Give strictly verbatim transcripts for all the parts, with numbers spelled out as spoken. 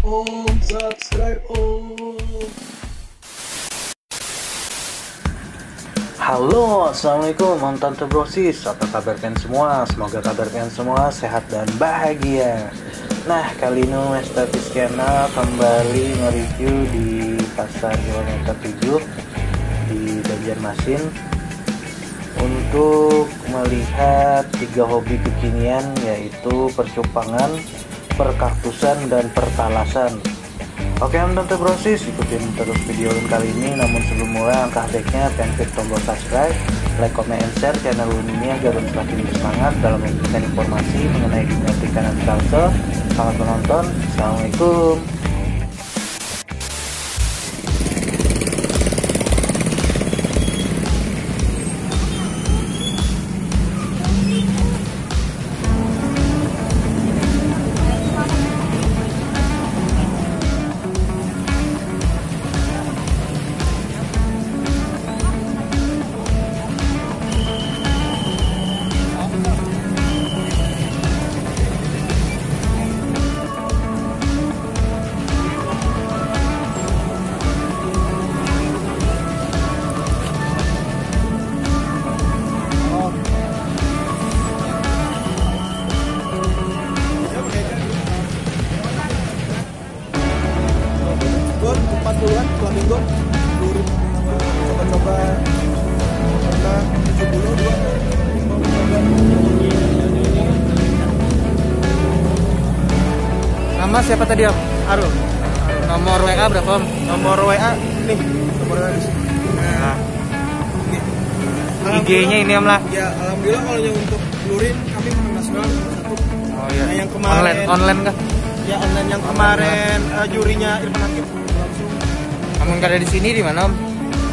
Om, subscribe om. Halo, assalamualaikum, Om Tante Brosis. Apa kabar kalian semua? Semoga kabar kalian semua sehat dan bahagia. Nah, kali ini Westavis Channel kembali nge-review di pasar kilometer tujuh di Banjarmasin untuk melihat tiga hobi kekinian, yaitu percupangan, perkaktusan, dan pertalasan. Oke, Om Tante Brosis, ikutin terus video ulun kali ini. Namun sebelum mulai, langkah baiknya pian klik tombol subscribe, like, comment, and share channel ulun ini agar ulun semakin bersemangat dalam memberikan informasi mengenai dunia perikanan di Kalsel. Selamat menonton. Assalamualaikum. Gon empat puluhan, flamingo, lurin, coba-coba, pernah tujuh puluh dua. Nama siapa tadi, Om? Arul. Nomor W A berapa, Om? Nomor W A nih, nomor W A di sini. Nah. Oke. I G-nya ini, Om, lah. Ya, alhamdulillah kalau yang untuk lurin kami internasional nomor satu. Oh, iya. Nah, yang kemarin online, online kah? Ya, online yang kemarin, eh, jurinya Irfan Hakim langsung. Amun kada di sini, di mana, Om?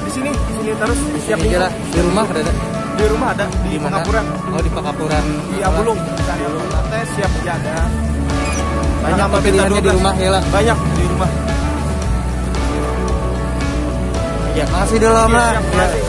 Di sini, di sini terus. Siap aja lah. Di rumah ada? Di rumah ada, di Pakapuran. Oh, di Pakapuran. Di Abulung. Cari Abulung Latte, siap aja ada. Banyak pilihannya di rumah, ya lah. Banyak di rumah. Ya, makasih dulu, Om, lah. Iya, siap, makasih.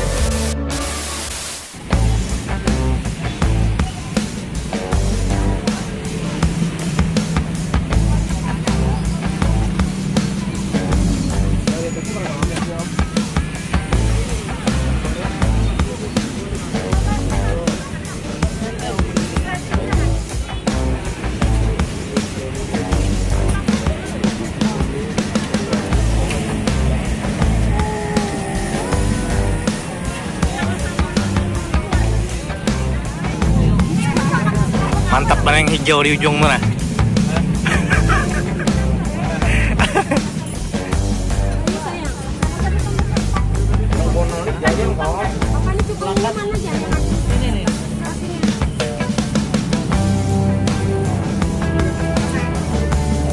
Mantap banar yang hijau di ujung tu nah.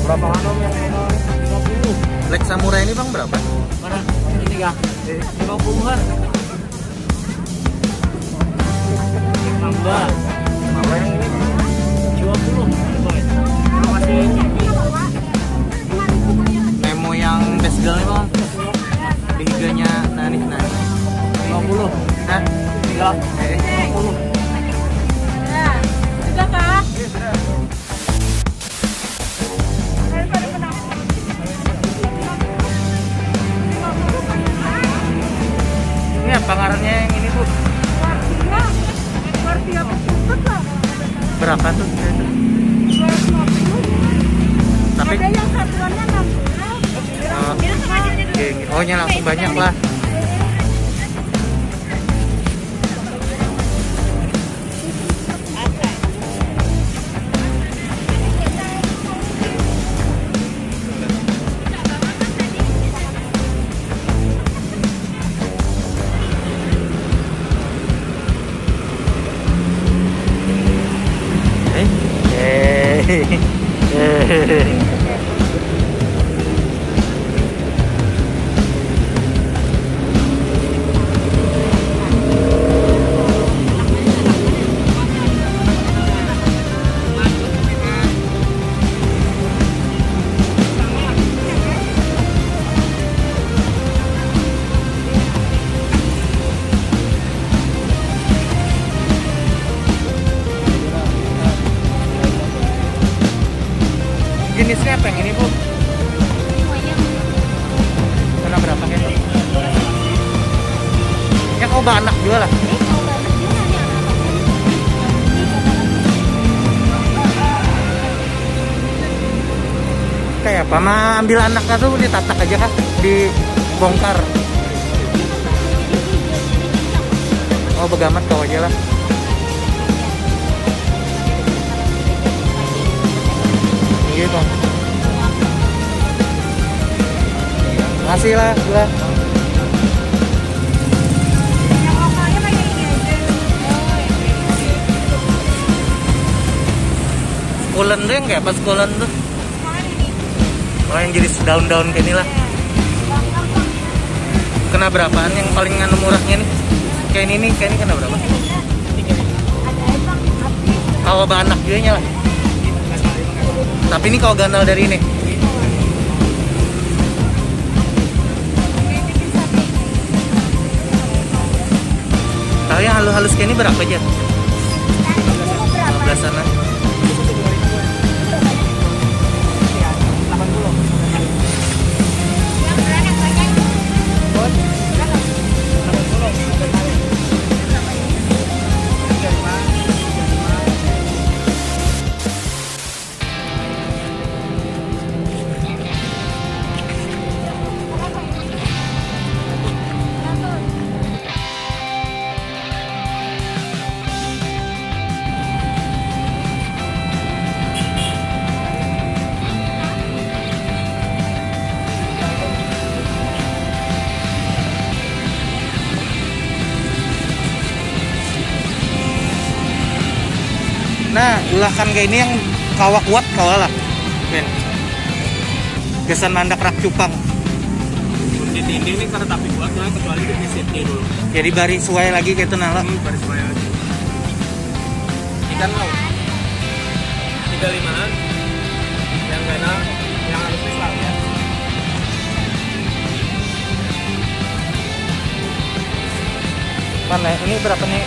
Berapa anu yang lima puluh? Black Samurai ini, Bang, berapa? Mana? Ini kah? Lima puluhan. Tambah. Dua puluh. Masih. Nemo yang best girl nih, Bang. Di higanya, nah, nih, nah. Lima puluh. Hah? Iya. Eh. Lima puluh. Sudah kah? Ini apa ngarannya yang ini, Bu? Wartia. Wartia berpusat lah. Berapa tuh? Dua ratus lima puluh. Tapi ada yang satuannya enam puluh. Oh, oke, oke. Oh, nya langsung banyak lah. Jenisnya apa yang ini, Bu? Lah. Kayak apa mah ambil anaknya tuh ditatak aja kah? Dibongkar. Oh, begamat kau aja lah. Iya, Bang. Makasih lah, lah. Sekolah tuh yang kayak apa sekolah tuh? Oh, yang jadi daun-daun kayak ini lah. Kena berapaan yang paling anu murahnya nih? Kayak ini nih, kayak ini kena berapa? Kalau baanak juga nya lah. Tapi ini kalau ganal dari ini. Tahu yang halus-halus kayak ini berapa aja? Lima belas sana. Nah, ulakan kayak ini yang kawa kuat kawa lah. Ben. Gasan mandak rak cupang. Di dinding ini karena tapi kuat nah, kecuali di sitnya dulu. Jadi bari suai lagi kayak itu nah lah. Hmm, bari suai lagi. Ikan laut. Tiga limaan. Yang ganal, yang halus ini seratus. Mana? Ini berapa nih?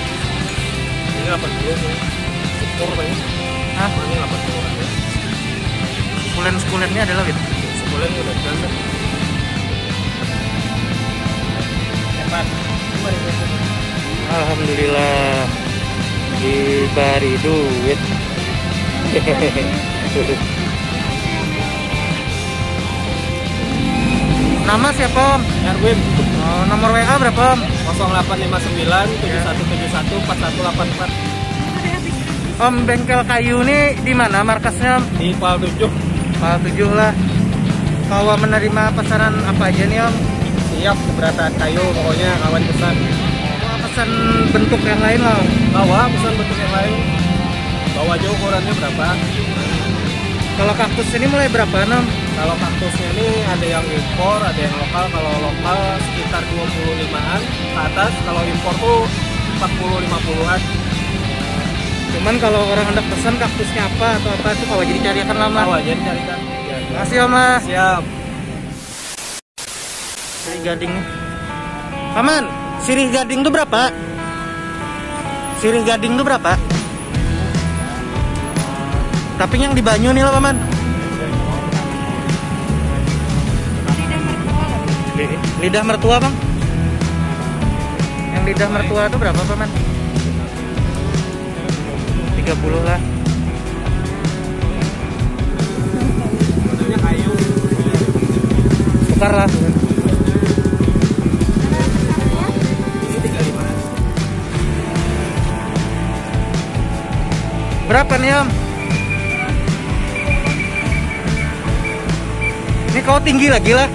Ini delapan puluh nih. Syukur banyak. Hah? Ini delapan puluh aja. Sekulen-sekulennya adalah gitu. Sekulen udah jelas. Hebat. Alhamdulillah diberi duit. Nama siapa, Om? Erwin. Oh, nomor W A berapa, Om? Kosong delapan lima sembilan tujuh satu tujuh satu empat satu delapan empat. Om, bengkel kayu nih di mana markasnya, Om? Di Pal tujuh. Pal tujuh lah. Kawa menerima pesanan apa aja nih, Om? Siap, berataan kayu pokoknya, kawan pesan. Kawa pesan bentuk yang lain lah, Om? Kawa pesan bentuk yang lain. Bawa aja ukurannya berapa. Kalau kaktus ini mulai berapa, Om? Kalau kaktusnya ini ada yang impor, ada yang lokal. Kalau lokal sekitar dua puluh limaan ke atas, kalau impor tuh empat puluh lima puluhan. Cuman kalau orang hendak pesan kaktusnya apa atau apa itu kawa jadi cariakan lah, Om. Kawa jadi carikan. Ya, ya. Makasih, Om lah. Siap. Sirih gading. Paman, sirih gading tuh berapa? Sirih gading tuh berapa? Tapi yang di banyu nih lah, Paman. Li- Lidah mertua, Bang. Yang lidah mertua tuh berapa, Paman? Tiga puluh lah. Tukar lah. Berapa nih, Om? Ini kau tinggi lagi lah.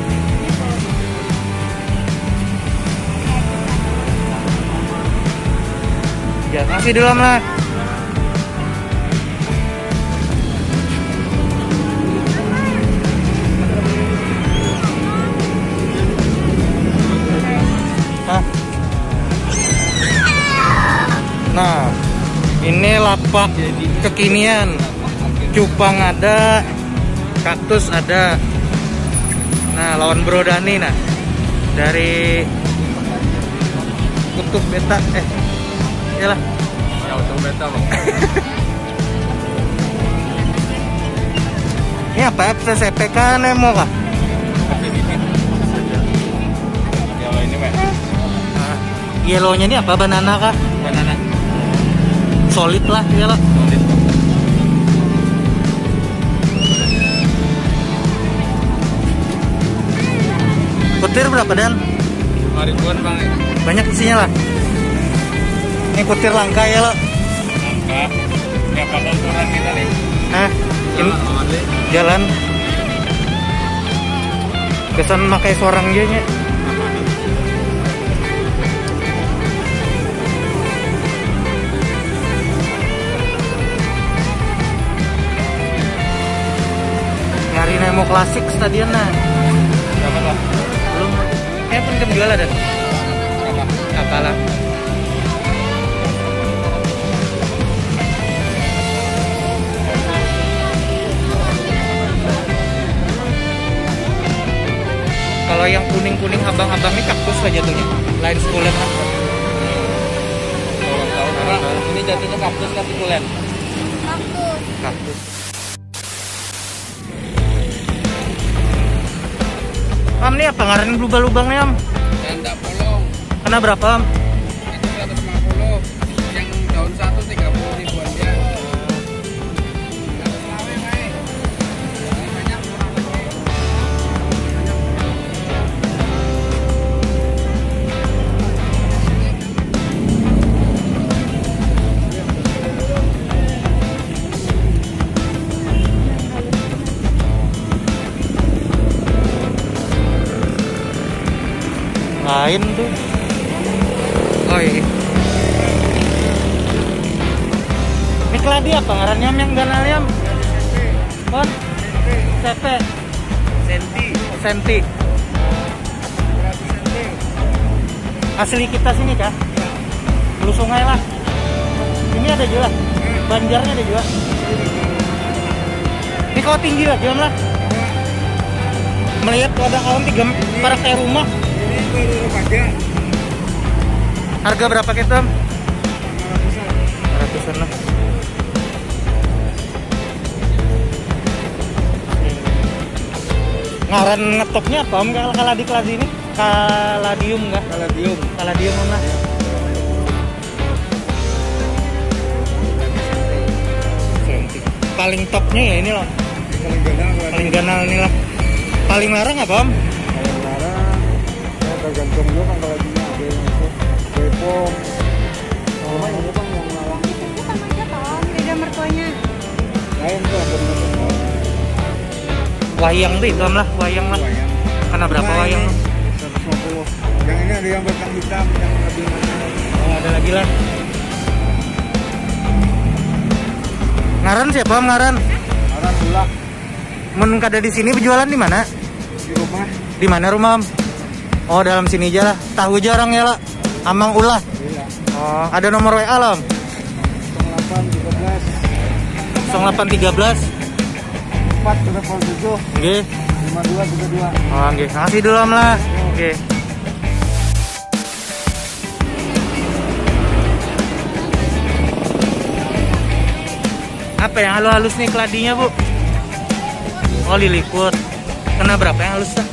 Ya, kasih dulu, Om lah. Hah? Nah, ini lapak kekinian. Cupang ada, kaktus ada. Nah, lawan Bro Dani nah. Dari Kutub Beta, eh, iyalah. Ya, Kutub Beta, Bang. Ini apa, F C C P kah, Nemo kah? Kalau ini, Pak. Nah. Yellownya ini apa? Banana kah? Banana. Solid lah, yellow. Solid. Kutir berapa, Dan? Lima ribuan, Bang, ya. Banyak isinya lah. Ini kutir langka ya, lo? Langka. Berapa tahun orang kita nih? Hah? Jalan, ini awan deh. Jalan. Kesan pakai seorang aja nya. Nyari Nemo Classic stadion nah. Berapa tuh? Belum. Kayak pun jual ada. Berapa? Apalah. Kalau yang kuning-kuning abang-abang ini kaktus lah jatuhnya. Lain sukulen lah. Orang tahu, Kak. Ini jatuhnya kaktus kan sukulen? Kaktus. Kaktus. Am, ini apa ngaran berlubang-lubang nih, Am? Janda bolong. Kena berapa, Am? Itu seratus lima puluh. Yang daun satu tiga puluh ribuan dia. Lain tuh. Oh iya. Ini keladi apa ngarannya, yang ganalnya? Bon? Sepe. Senti. Senti. Asli kita sini kah? Hulu Sungai lah. Ini ada juga. Banjarnya ada juga. Ini kau tinggi lah, jam lah. Melihat wadah kawan tiga para kayak rumah. Ini baru remaja. Harga berapa kita? Lima ratusan. Lima ratusan lah. Ngaran ngetopnya apa, Om, kalau kaladi-kaladi ini? Kaladium kah? Kaladium. Kaladium, Om, lah. Ya. Paling topnya ya ini loh. Paling ganal, paling ganal ini lah. Paling larang apa, Om? Paling larang, ya, tergantung juga kan kalau di, ada yang itu. Bepom. Oh. Cuma ini, Bang, yang larang. Itu sama aja, Om. Beda mertuanya. Lain tuh, ada mertuanya. Wayang tuh itu, Om, lah, wayang lah. Wayang. Karena berapa wayang? Nah, ini seratus lima puluh. Yang ini ada yang batang hitam, yang lebih mahal. Oh, ada lagi lah. Ngaran siapa, Om, ngaran? Ngaran Bulak. Mun kada di sini berjualan di mana? Di rumah. Di mana rumah, Om? Oh, dalam sini aja lah. Tahu aja orang ya lah. Amang Ulah. Iya. Oh, ada nomor W A lah, Om? Kosong delapan tiga belas. Kosong delapan tiga belas. Empat delapan tujuh. Nggih. Lima dua tiga dua. Oh, nggih. Makasih dulu, Om, lah. Nggih. Apa yang halus-halus nih keladinya, Bu? Oh, liliput. Kena berapa yang halus, Kak?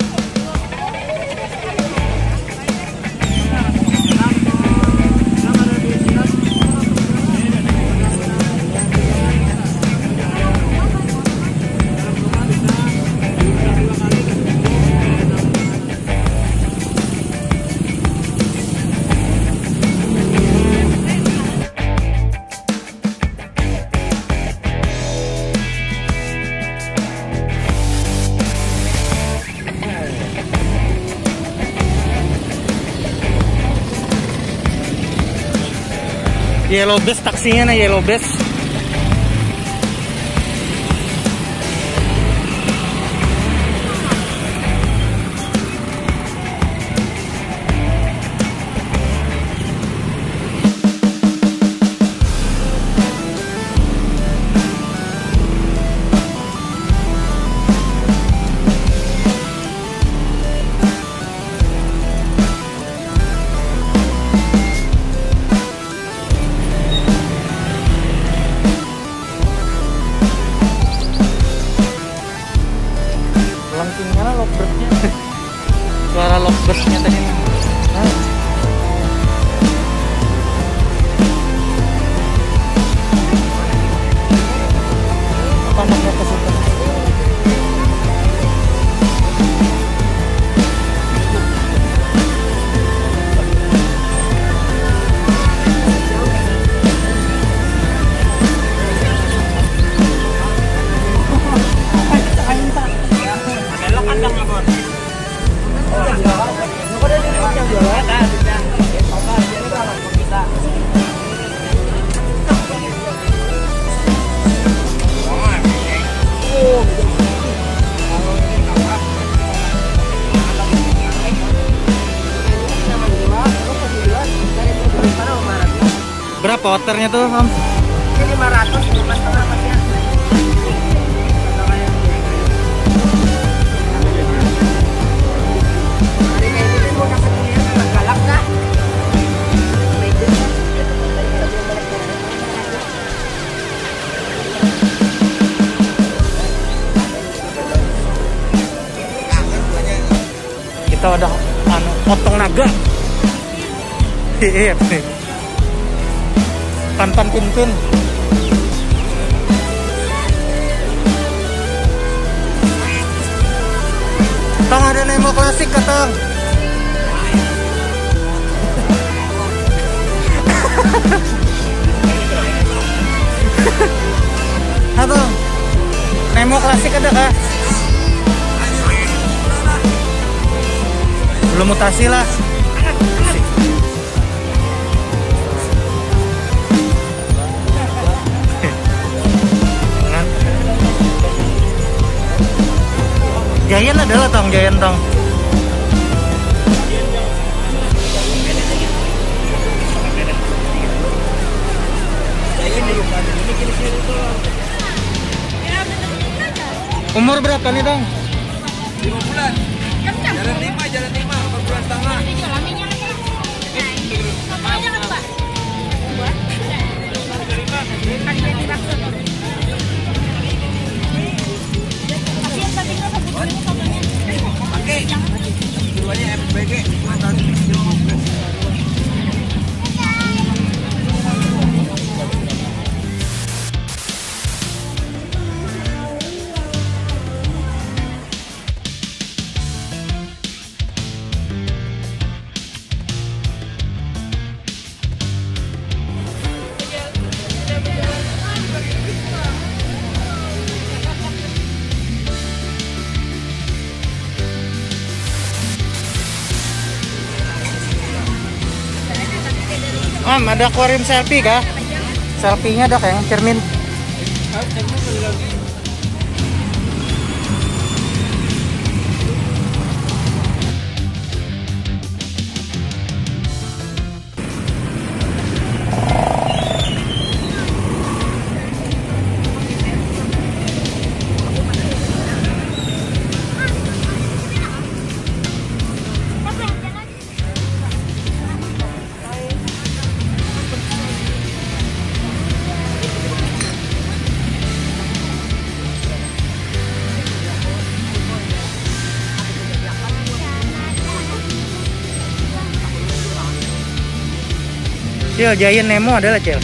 Yellow base taksinya, nah, yellow base. Kotornya tuh, Om. Ini lima ratus, lima setengah masnya. Hari kayak gini mau dapat dunia galak dah. Kita ada anu potong naga. Iya. Kantan pintin. Tong ada Nemo klasik katong. Apa? Nemo klasik ada kah? Belum mutasi lah. Giant ada lah, tong, Giant, tong. Umur berapa nih, tong? Lima bulan. Jalan lima, jalan lima, empat bulan setengah. Om, ada akuarium selfie kah? Selfie-nya ada kayak cermin. Cil, Giant Nemo ada lah, Cil.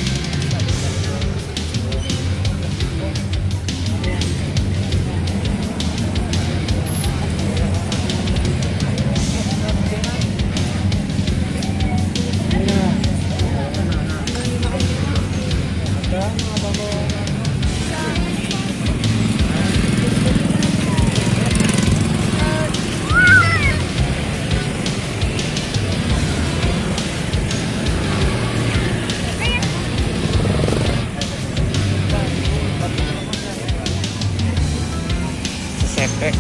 Sesepe.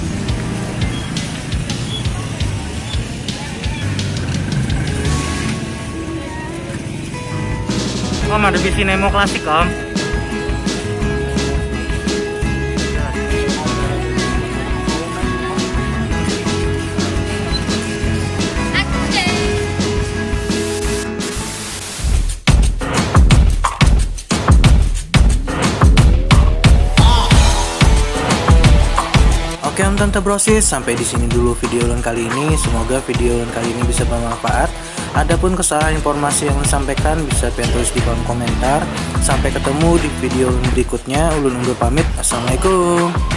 Om, ada bisi Nemo klasik, Om. Oke, Om Tante Brosis, sampai di sini dulu video ulun kali ini. Semoga video ulun kali ini bisa bermanfaat. Adapun kesalahan informasi yang ulun sampaikan, bisa pian tulis di kolom komentar. Sampai ketemu di video ulun berikutnya. Ulun undur pamit. Assalamualaikum.